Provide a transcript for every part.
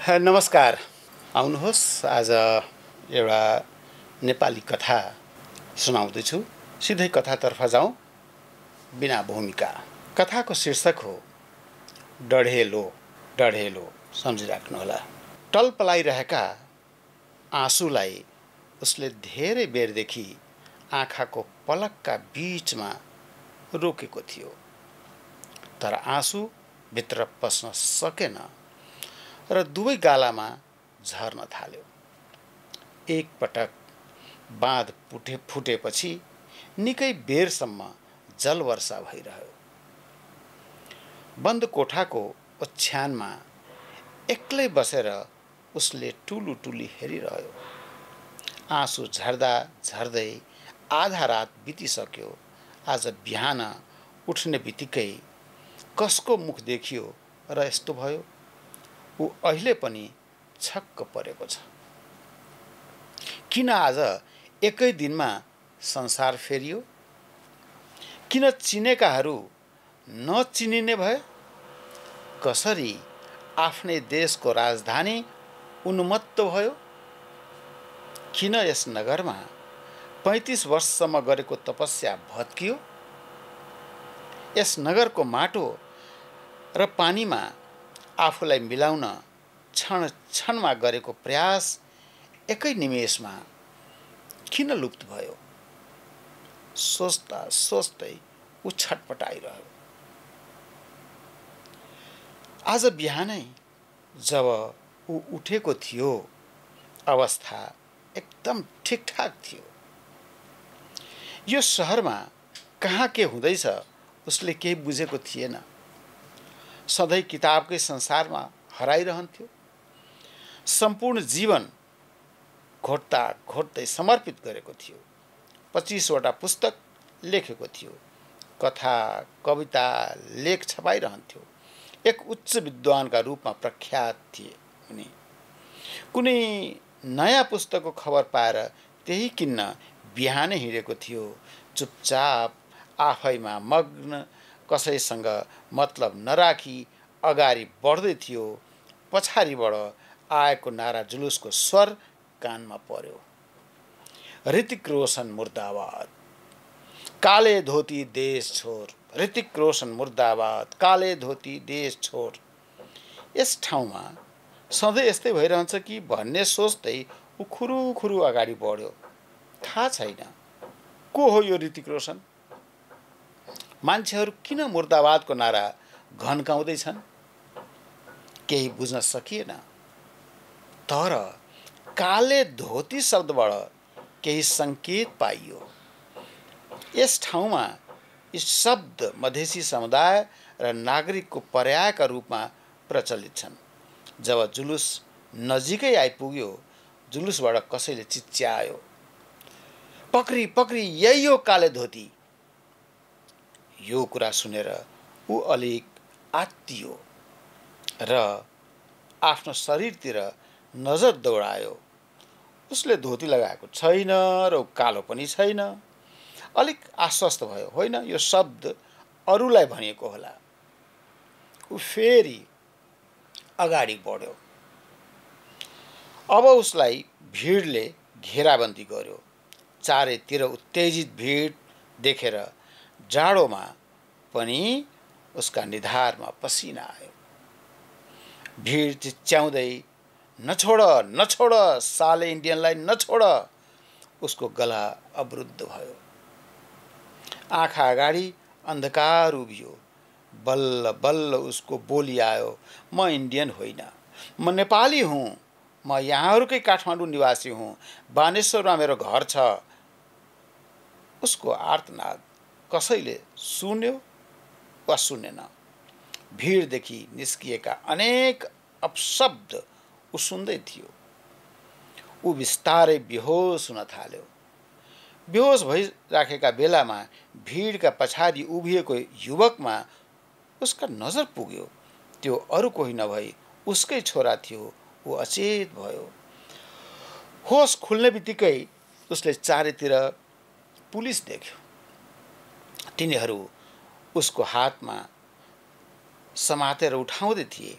नमस्कार। आउनुहोस् आज एउटा नेपाली कथा सुनाउँदैछु। सिधै कथातर्फ जाउँ बिना भूमिका। कथाको शीर्षक हो डढेलो। डढेलो सम्झिराख्नुहोला। टलपलाइरहेका आँसुलाई उसले धेरै बेरदेखि आँखाको पलकका बीचमा रोकेको थियो, तर आँसु भित्र पस्न सकेन र दुवै गालामा झर्न थाल्यो। एक पटक बाँध फुटेपछि निकै बेरसम्म जलवर्षा भइरह्यो। बन्द कोठाको ओछ्यानमा एक्लै बसेर उसले टुलुटुली हेरिरह्यो। आँसु झर्दा झर्दै आधा रात बितिसक्यो। आज बिहान उठ्ने बित्तिकै कसको मुख देखियो र यस्तो भयो। ऊ अहिले पनि छक्क परेको छ। किन आज एकै दिनमा संसार फेरियो? किन चिनेकाहरू नचिनिने भए? कसरी आफ्नै देशको राजधानी उन्मत्त भयो? किन यस नगरमा 35 वर्षसम्म गरेको तपस्या भत्कियो? यस नगरको माटो र पानीमा आफूलाई मिलाउन क्षण क्षणमा गरेको प्रयास एकै निमेषमा किन लुप्त भयो? सोच्दा सोच्दै ऊ छटपटाइरह्यो। आज बिहानै जब ऊ उठेको थियो, अवस्था एकदम ठिकठाक थियो। यो शहरमा कहाँ के हुँदैछ उसले केही बुझेको थिएन। सधैँ किताबकै संसारमा हराइरहन्थ्यो। सम्पूर्ण जीवन घोट्दा घोट्दै समर्पित गरेको थियो। 25 वटा पुस्तक लेखेको थियो। कथा, कविता, लेख छपाइरहन्थ्यो। एक उच्च विद्वानका रूपमा प्रख्यात थिए उनी। कुनै नयाँ पुस्तकको खबर पाएर त्यही किन्न बिहानै हिँडेको थियो। चुपचाप आफैमा मग्न, कसैसँग मतलब नराखी अगाडि बढ्दै थियो। पछाडिबाट आएको नारा जुलुसको स्वर कानमा पर्यो। ऋतिक रोशन मुर्दाबाद, काले धोती देश छोड। ऋतिक रोशन मुर्दाबाद, काले धोती देश छोड। यस ठाउँमा सधैँ यस्तै भइरहन्छ कि भन्ने सोच्दै ऊ खुरुखुरु अगाडि बढ्यो। थाहा छैन को हो यो ऋतिक रोशन। मान्छेहरू किन मुर्दाबादको नारा घन्काउँदैछन् केही बुझ्न सकिएन। तर काले धोती शब्दबाट केही सङ्केत पाइयो। यस ठाउँमा यी शब्द मधेसी समुदाय र नागरिकको पर्यायका रूपमा प्रचलित छन्। जब जुलुस नजिकै आइपुग्यो, जुलुसबाट कसैले चिच्यायो, पक्री पक्री, यही हो काले धोती। यो कुरा सुनेर ऊ अलिक आत्तियो र आफ्नो शरीरतिर नजर दौडायो। उसले धोती लगाएको छैन र कालो पनि छैन। अलिक आश्वस्त भयो। होइन, यो शब्द अरूलाई भनिएको होला। ऊ फेरि अगाडि बढ्यो। अब उसलाई भिडले घेराबन्दी गर्यो। चारैतिर उत्तेजित भिड देखेर जाडोमा पनि उसका निधारमा पसिना आयो। भिड चिच्याउँदै, नछोड नछोड, साले इन्डियनलाई नछोड। उसको गला अवरुद्ध भयो। आँखा अगाडि अन्धकार उभियो। बल्ल बल्ल उसको बोली आयो, म इन्डियन होइन, म नेपाली हुँ। म यहाँहरूकै काठमाडौँ निवासी हुँ। बानेश्वरमा मेरो घर छ। उसको आर्तनाद कसैले सुन्यो वा सुनेन। भिडदेखि निस्किएका अनेक अपशब्द ऊ सुन्दै थियो। ऊ बिस्तारै बेहोस हुन थाल्यो। बेहोस भइराखेका बेलामा भिडका पछाडि उभिएको युवकमा उसका नजर पुग्यो। त्यो अरू कोही नभई उसकै छोरा थियो। ऊ अचेत भयो। होस खुल्ने बित्तिकै उसले चारैतिर पुलिस देख्यो। तिनीहरू उसको हातमा समातेर उठाउँदै थिए।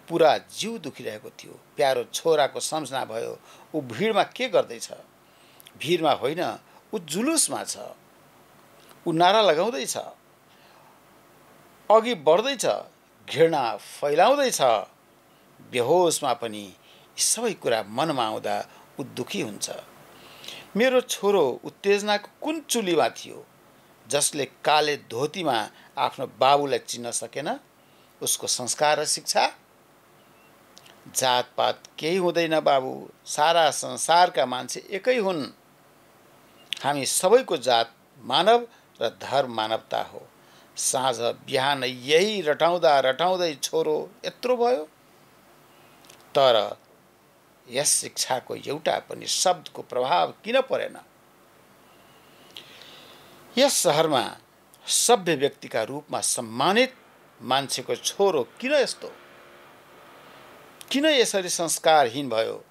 पुरा जिउ दुखिरहेको थियो। प्यारो छोराको सम्झना भयो। ऊ भिडमा के गर्दैछ? भिडमा होइन, ऊ जुलुसमा छ। ऊ नारा लगाउँदैछ, अघि बढ्दैछ, घृणा फैलाउँदैछ। बेहोसमा पनि यी सबै कुरा मनमा आउँदा ऊ दुखी हुन्छ। मेरो छोरो उत्तेजनाको कुन चुलीमा थियो जसले काले धोतीमा आफ्नो बाबुलाई चिन्न सकेन? उसको संस्कार र शिक्षा? जातपात केही हुँदैन बाबु, सारा संसारका मान्छे एकै हुन्। हामी सबैको जात मानव र धर्म मानवता हो। साँझ बिहान यही रटाउँदा रटाउँदै छोरो यत्रो भयो। तर यस शिक्षाको एउटा पनि शब्दको प्रभाव किन परेन? यस शहरमा सभ्य व्यक्तिका रूपमा सम्मानित मान्छेको छोरो किन यस्तो, किन यसरी संस्कारहीन भयो?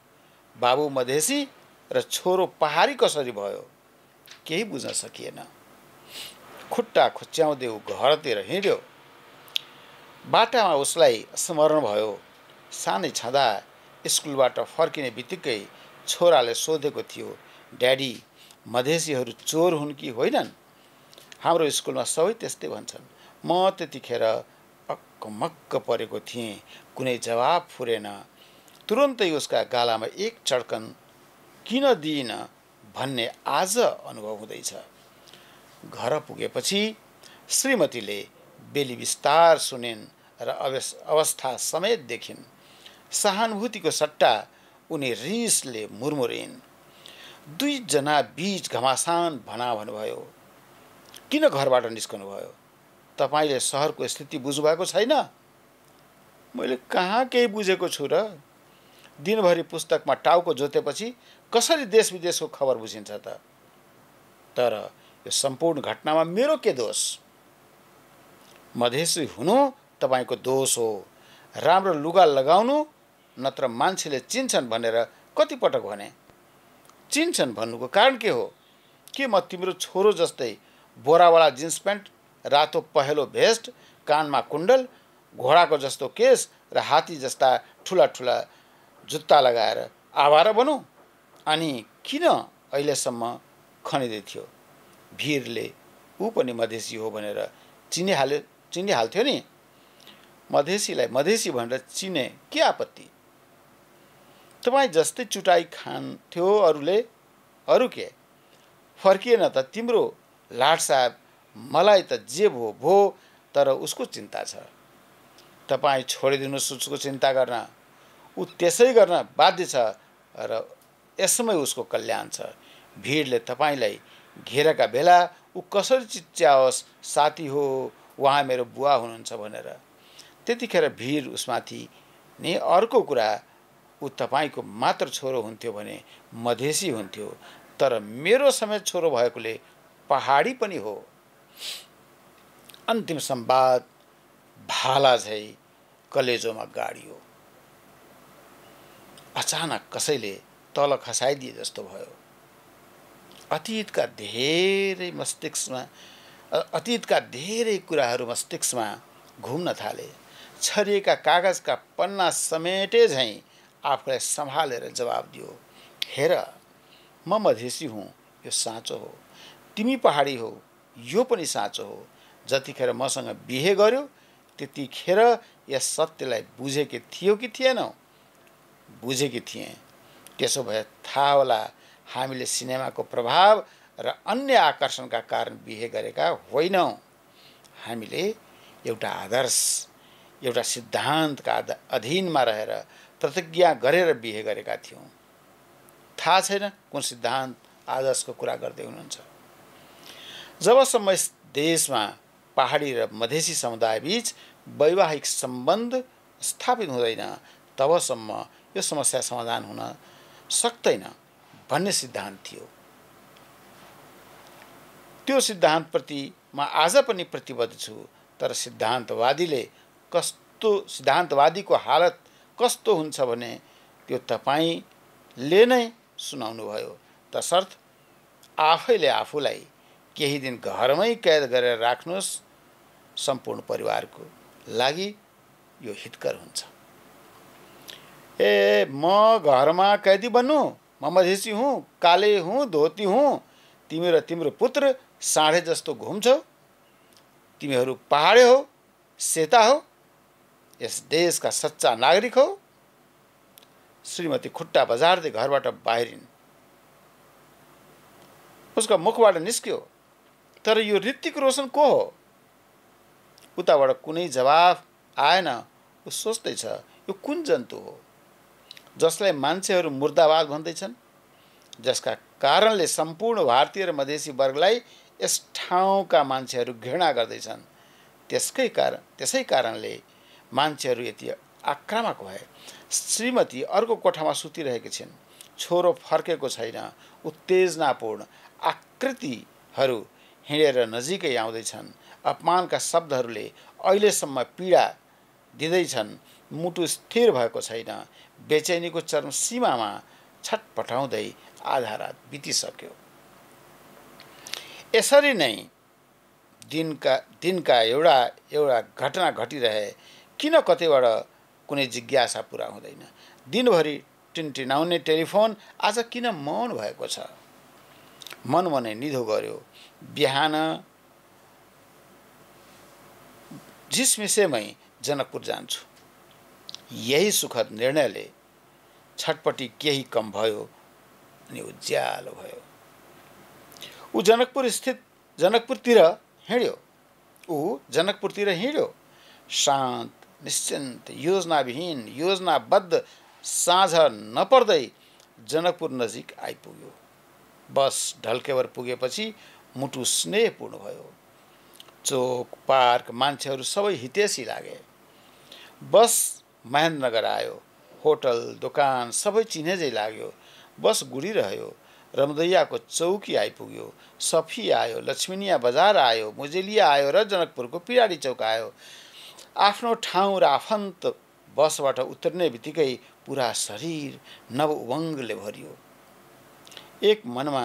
बाबु मधेसी र छोरो पहाडी कसरी भयो? केही बुझ्न सकिएन। खुट्टा खुच्याउँदै ऊ घरतिर हिँड्यो। बाटामा उसलाई स्मरण भयो। सानै छँदा स्कुलबाट फर्किने बित्तिकै छोराले सोधेको थियो, ड्याडी, मधेसीहरू चोर हुन् कि होइनन्? हाम्रो स्कुलमा सबै त्यस्तै भन्छन्। म त्यतिखेर अक्कमक्क परेको थिएँ। कुनै जवाब फुरेन। तुरन्तै उसका गालामा एक चड्कन किन दिइन भन्ने आज अनुभव हुँदैछ। घर पुगेपछि श्रीमतीले बेली विस्तार सुनिन् र अवस्था समेत देखिन्। सहानुभूतिको सट्टा उनी रिसले मुर्मुरिन्। दुईजना बीच घमासान भना भन्नुभयो, किन घरबाट निस्कनु भयो? तपाईँले सहरको स्थिति बुझ्नुभएको छैन? मैले कहाँ केही बुझेको छु र? दिनभरि पुस्तकमा टाउको जोतेपछि कसरी देश विदेशको खबर बुझिन्छ त? तर यो सम्पूर्ण घटनामा मेरो के दोष? मधेसी हुनु तपाईँको दोष हो। राम्रो लुगा लगाउनु नत्र मान्छेले चिन्छन् भनेर कति पटक भने? चिन्छन् भन्नुको कारण के हो? के म तिम्रो छोरो जस्तै बोरावाला जिन्स प्यान्ट, रातो पहेँलो भेस्ट, कानमा कुण्डल, घोडाको जस्तो केस र हात्ती जस्ता ठुला ठुला जुत्ता लगाएर आवारा बनौँ? अनि किन अहिलेसम्म खनिँदै थियो? भिरले ऊ पनि मधेसी हो भनेर चिनिहाल्थ्यो नि। मधेसीलाई मधेसी भनेर चिने के आपत्ति? तपाईँ जस्तै चुटाई खान्थ्यो अरूले। अरू के? फर्किएन त तिम्रो लाड साहब। मलाई त जे भो भो, तर उसको चिन्ता छ। तपाईँ छोडिदिनुहोस् उसको चिन्ता गर्न। ऊ त्यसै गर्न बाध्य छ र यसमै उसको कल्याण छ। भिडले तपाईँलाई घेरेका बेला ऊ कसरी चिच्याओस्, साथी हो, उहाँ मेरो बुवा हुनुहुन्छ भनेर। त्यतिखेर भिड उसमाथि नि अर्को कुरा, ऊ तपाईँको मात्र छोरो हुन्थ्यो भने मधेसी हुन्थ्यो। तर मेरो समेत छोरो भएकोले पहाडी पनि हो। अन्तिम संवाद भाला झै कलेजोमा गाडियो। अचानक कसैले तल खसाइदिए जस्तो भयो। अतीतका धेरै कुराहरू मस्तिष्कमा घुम्न थाले। छरिएका कागजका पन्ना समेटे झैँ आफूलाई सम्हालेर जवाब दियो, हेर, म मधेसी हुँ, यो साँचो हो। तिमी पहाडी हो, यो पनि साँचो हो। जतिखेर मसँग बिहे गर्यो त्यतिखेर यस सत्यलाई बुझेकी थियो कि थिएनौ? बुझेकी थिएँ। त्यसो भए थाहा होला, हामीले सिनेमाको प्रभाव र अन्य आकर्षणका कारण बिहे गरेका होइनौँ। हामीले एउटा आदर्श, एउटा सिद्धान्तका अधीनमा रहेर प्रतिज्ञा गरेर बिहे गरेका थियौँ। थाहा छैन कुन सिद्धान्त आदर्शको कुरा गर्दै हुनुहुन्छ। जबसम्म यस देशमा पहाडी र मधेसी समुदाय बीच वैवाहिक सम्बन्ध स्थापित हुँदैन तबसम्म यो समस्या समाधान हुन सक्दैन भन्ने सिद्धान्त थियो। त्यो सिद्धान्तप्रति म आज पनि प्रतिबद्ध छु। तर सिद्धान्तवादीको हालत कस्तो हुन्छ भने त्यो तपाईँले नै सुनाउनु भयो। तसर्थ आफैले आफूलाई केही दिन घरमै कैद गरेर राख्नुहोस्। सम्पूर्ण परिवारको लागि यो हितकर हुन्छ। ए म घरमा कैदी बन्नु, म मधेसी हुँ, काले हुँ, धोती हुँ, तिमी र तिम्रो पुत्र साँढे जस्तो घुम्छौ, तिमीहरू पहाडे हो, सेता हो, यस देशका सच्चा नागरिक हो। श्रीमती खुट्टा बजार्दै घरबाट बाहिरिन्। उसका मुखबाट निस्क्यो, तर यो ऋतिक रोशन को हो? उताबाट कुनै जवाफ आएन। ऊ सोच्दैछ, यो कुन जन्तु हो जसलाई मान्छेहरू मुर्दाबाद भन्दछन्, जसका कारणले सम्पूर्ण भारतीय र मधेसी वर्गलाई यस ठाउँका मान्छेहरू घृणा गर्दैछन्। त्यसै कारणले मान्छेहरू यति आक्रामक भए। श्रीमती अर्को कोठामा सुतिरहेकी छिन्। छोरो फर्केको छैन। उत्तेजनापूर्ण आकृतिहरू हिँडेर नजिकै आउँदैछन्। अपमानका शब्दहरूले अहिलेसम्म पीडा दिँदैछन्। मुटु स्थिर भएको छैन। बेचैनीको चरम सीमामा छटपटाउँदै आधा रात बितिसक्यो। यसरी नै दिनका एउटा घटना घटिरहे। किन कतैबाट कुनै जिज्ञासा पुरा हुँदैन। दिनभरि टिनटिनाउने टेलिफोन आज किन मौन भएको छ। मनमनै निधो गर्यो। बिहान झिसमिसेमै जनकपुर जान्छु। यही सुखद निर्णयले छटपटी केही कम भयो अनि उज्यालो भयो। ऊ जनकपुरतिर हिँड्यो। शान्त, निश्चिन्त, योजनाविहीन, योजनाबद्ध साँझ नपर्दै जनकपुर नजिक आइपुग्यो। बस ढल्केवर पुगेपछि मुटु स्नेहपूर्ण भयो। चोक, पार्क, मान्छेहरू सबै हितेशी लागे। बस महेन्द्रनगर आयो। होटल, दोकान सबै चिनेजै लाग्यो। बस गुडिरह्यो। रमदैयाको चौकी आइपुग्यो। सफी आयो, लक्ष्मीनिया बजार आयो, मुजेलिया आयो र जनकपुरको पिराडी चौक आयो। आफ्नो ठाउँ र आफन्त बसबाट उत्रने बित्तिकै पुरा शरीर नव उमङ्गले भरियो। एक मनमा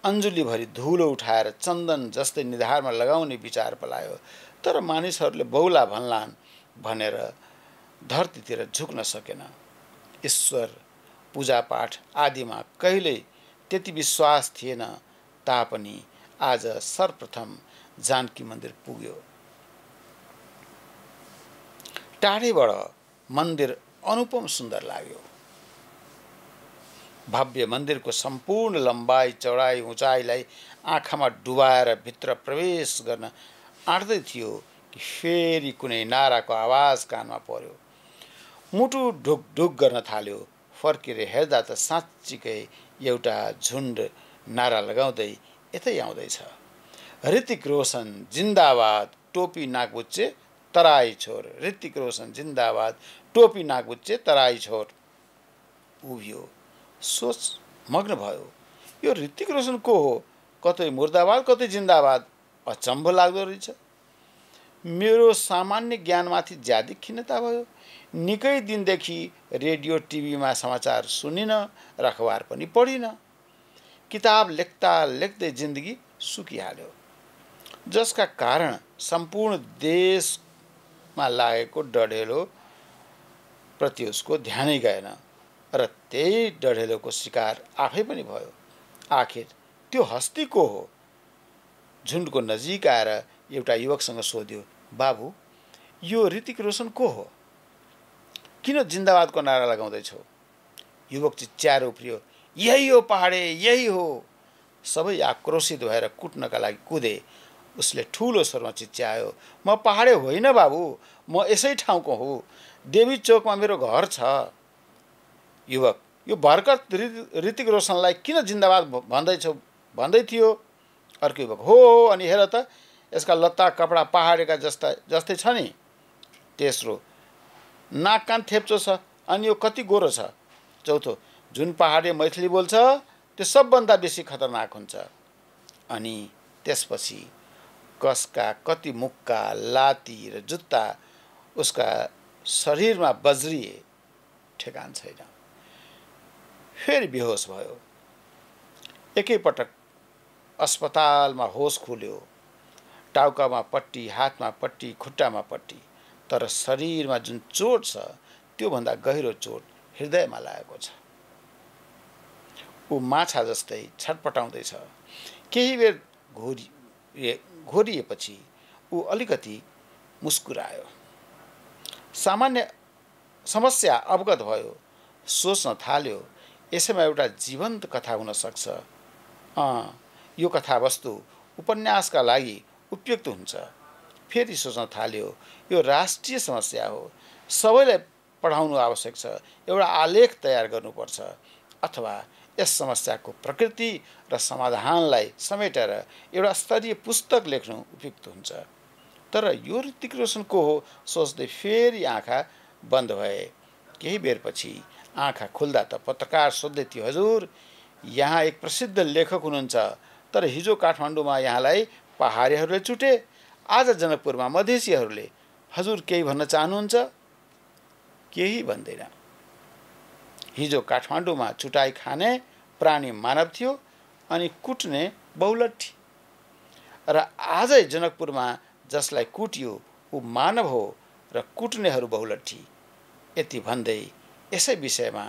अन्जुलीभरि धुलो उठाएर चन्दन जस्तै निधारमा लगाउने विचार पलायो। तर मानिसहरूले बौला भन्लान् भनेर धरतीतिर झुक्न सकेन। ईश्वर, पूजापाठ आदिमा कहिल्यै त्यति विश्वास थिएन तापनि आज सर्वप्रथम जानकी मन्दिर पुग्यो। टाढेबाट मन्दिर अनुपम सुन्दर लाग्यो। भव्य मन्दिरको सम्पूर्ण लम्बाइ, चौडाइ, उचाइलाई आँखामा डुबाएर भित्र प्रवेश गर्न आँट्दै थियो कि फेरि कुनै नाराको आवाज कानमा पर्यो। मुटु ढुकढुक गर्न थाल्यो। फर्केर हेर्दा त साँच्चीकै एउटा झुन्ड नारा लगाउँदै यतै आउँदैछ। ऋतिक रोशन जिन्दाबाद, टोपी नाकबुच्चे तराई छोर। ऋतिक रोशन जिन्दाबाद, टोपी नाकबुच्चे तराई छोर। उभियो। सोच मग्न भयो। यो ऋतिक रोशन को हो? कतै मुर्दाबाद, कतै जिन्दाबाद। अचम्भ लाग्दो रहेछ। मेरो सामान्य ज्ञानमाथि ज्यादै खिन्नता भयो। निकै दिनदेखि रेडियो टिभीमा समाचार सुनिन र अखबार पनि पढिन। किताब लेख्दा लेख्दै जिन्दगी सुकिहाल्यो, जसका कारण सम्पूर्ण देशमा लागेको डढेलो प्रति उसको ध्यानै गएन र त्यही डढेलोको शिकार आफै पनि भयो। आखिर त्यो हस्ती को हो? झुन्डको नजिक आएर एउटा युवकसँग सोध्यो, बाबु, यो ऋतिक रोशन को हो? किन जिन्दाबादको नारा लगाउँदैछौ? युवक चिच्याएर उफ्रियो, यही हो पहाडे, यही हो। सबै आक्रोशित भएर कुट्नका लागि कुदे। उसले ठुलो स्वरमा चिच्यायो, म पहाडे होइन बाबु, म यसै ठाउँको हुँ। देवी चोकमा मेरो घर छ। युवक, यो भर्खर ऋतिक रोशनलाई किन जिन्दाबाद भन्दै थियो। अर्को युवक, हो अनि हेर त, यसका लत्ता कपडा पहाडेका जस्तै छ नि। तेस्रो, नाक कान थेप्चो छ अनि यो कति गोरो छ। चौथो, जुन पहाडे मैथिली बोल्छ त्यो सबभन्दा बेसी खतरनाक हुन्छ। अनि त्यसपछि कसका कति मुक्का, लाती र जुत्ता उसका शरीरमा बज्रिए ठेगान छैन। फेरि बेहोस भयो। एकैपटक अस्पतालमा होस खुल्यो। टाउकामा पट्टी, हातमा पट्टी, खुट्टामा पट्टी। तर शरीरमा जुन चोट छ त्योभन्दा गहिरो चोट हृदयमा लागेको छ। ऊ माछा जस्तै छटपटाउँदैछ। केही बेर घोरिएपछि ऊ अलिकति मुस्कुरायो। सामान्य समस्या अवगत भयो। सोच्न थाल्यो, यसैमा एउटा जीवन्त कथा हुन सक्छ। यो कथावस्तु उपन्यासका लागि उपयुक्त हुन्छ। फेरि सोच्न थाल्यो, यो राष्ट्रिय समस्या हो, सबैलाई पढाउनु आवश्यक छ। एउटा आलेख तयार गर्नुपर्छ अथवा यस समस्याको प्रकृति र समाधानलाई समेटेर एउटा स्तरीय पुस्तक लेख्नु उपयुक्त हुन्छ। तर यो ऋतिक रोशन को हो सोच्दै फेरि आँखा बन्द भए। केही बेरपछि आँखा खुल्दा त पत्रकार सोध्दै थियो, हजुर यहाँ एक प्रसिद्ध लेखक हुनुहुन्छ, तर हिजो काठमाडौँमा यहाँलाई पहाडीहरूले चुटे, आज जनकपुरमा मधेसीहरूले। हजुर केही भन्न चाहनुहुन्छ? केही भन्दैन। हिजो काठमाडौँमा चुटाई खाने प्राणी मानव थियो अनि कुट्ने बहुलट्ठी, र आजै जनकपुरमा जसलाई कुटियो ऊ मानव हो र कुट्नेहरू बहुलट्ठी। यति भन्दै यसै विषयमा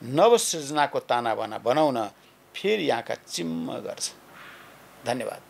नवसृजनाको तानाबाना बनाउन फेरि आँखा चिम्म गर्छ। धन्यवाद।